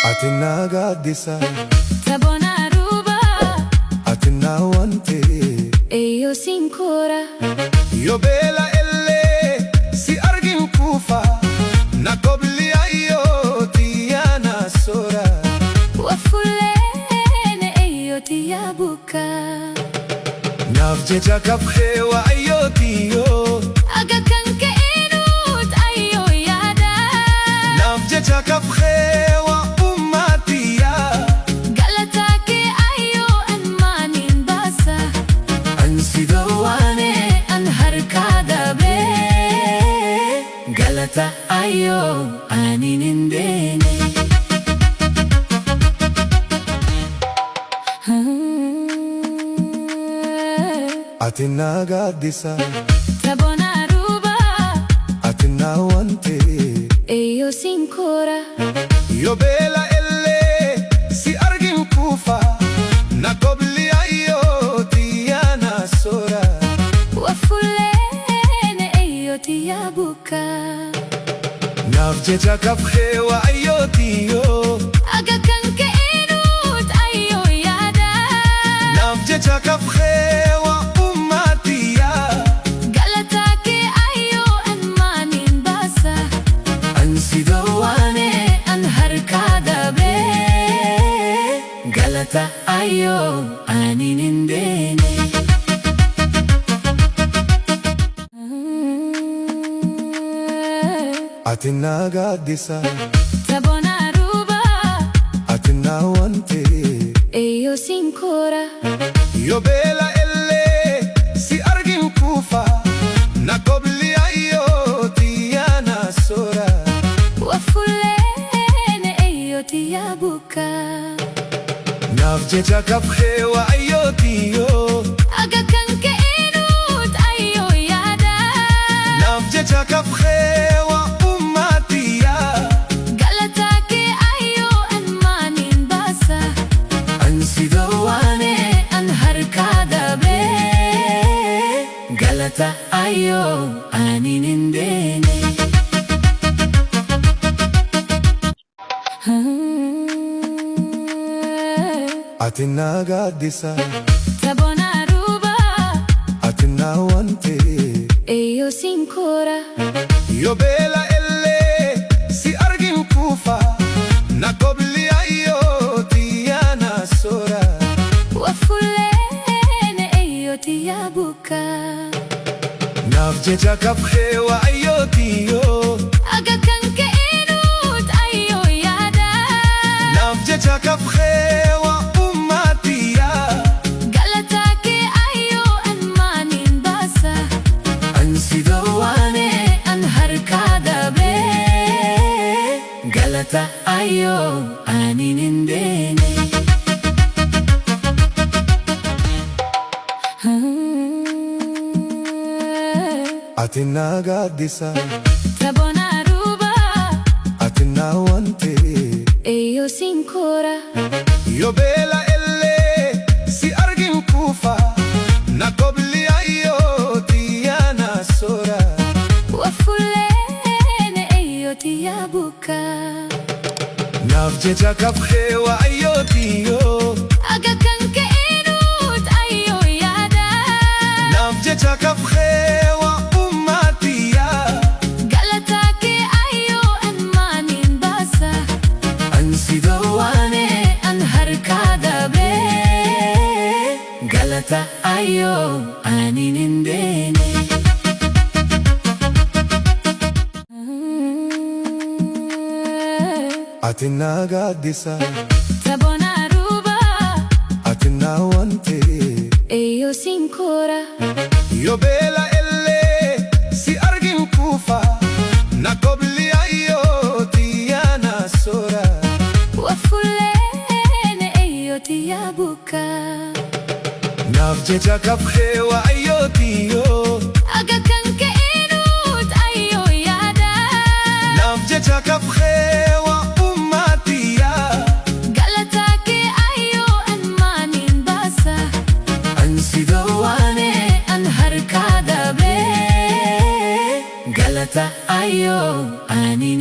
Ati naa gaaddisa. Taboona Aruba. Ati naa wante. Eeyyoo siin koora. Yoo beela illee si argin kuufa. Na kobli ayyoo tiyyaa na soora. Wafuleen eeyyoo tiyyaa buka. Naaf jecha kafxee waa ayyoo tiyyoo. Aga kan ka'eenuut ayyoo yaada. Naaf jecha kafxee waa ummaatiyaa. Galataa kee ayyoo an maaniin baasa. An si Dhowaane an harkaa dabee. Galata ayyoo aniin hin deene. Ati naa gaaddisa. Taboona Aruba. Ati naa wante. Eeyyoo siin koora. Yoo beela illee si argin kuufa. Na kobli ayyoo tiyyaa na soora. Wafuleen eeyyoo tiyyaa buka. Naaf jecha kafxee waa ayyoo tiyyoo. Aga kan ka'eenuut ayyoo yaada. Naaf jecha kafxee waa ummaatiyaa. Galataa kee ayyoo an maaniin baasa. An si Dhowaane an harkaa dabee. Galata ayyoo aniin hin deene. Ati naa gaaddisa. Taboona Aruba. Ati naa wante. Eeyyoo siin koora. Yoo beela illee si argin kuufa. Na kobli ayyoo tiyyaa na soora. Wafuleen eeyyoo tiyyaa buka. Naaf jecha kafxee waa ayyoo tiyyoo. Aga kan ka'eenuut ayyoo yaada. Naaf jecha kafxee waa ummaatiyaa. Galataa kee ayyoo an maaniin baasa. An si Dhowaane an harkaa dabee. Galata ayyoo aniin hin deene. Ati naa gaaddisa. Taboona Aruba. Ati naa wante. Eeyyoo siin koora. Yoo beela illee si argin kuufa. Na kobli ayyoo tiyyaa na soora. Wafuleen eeyyoo tiyyaa buka. Naaf jecha kafxee waa ayyoo tiyyoo. Aga kan ka'eenuut ayyoo yaada. Naaf jecha kafxee waa ummaatiyaa. Galataa kee ayyoo an maaniin baasa. An si Dhowaane an harkaa dabee. Galata ayyoo aniin hin deene. Ati naa gaaddisa. Taboona Aruba. Ati naa wante. Eeyyoo siin koora. Yoo beela illee si argin kuufa. Na kobli ayyoo tiyyaa na soora. Wafuleen eeyyoo tiyyaa buka. Naaf jecha kafxee waa ayyoo tiyyoo. Aga kan ka'eenuut ayyoo yaada. Naaf jecha kafxee waa ummaatiyaa. Galataa kee ayyoo an maaniin baasa. An si Dhowaane an harkaa dabee. Galata ayyoo aniin hin deene. Ati naa gaaddisa. Taboona Aruba. Ati naa wante. Eeyyoo siin koora. Yoo beela illee si argin kuufa. Na kobli ayyoo tiyyaa na soora. Wafuleen eeyyoo tiyyaa buka. Naaf jecha kafxee waa ayyoo tiyyoo. Aga kan ka'eenuut ayyoo yaada. Naaf jecha kafxee waa ummaatiyaa. Galataa kee ayyoo an maaniin baasa. An si Dhowaane an harkaa dabee. Galata ayyoo. Ani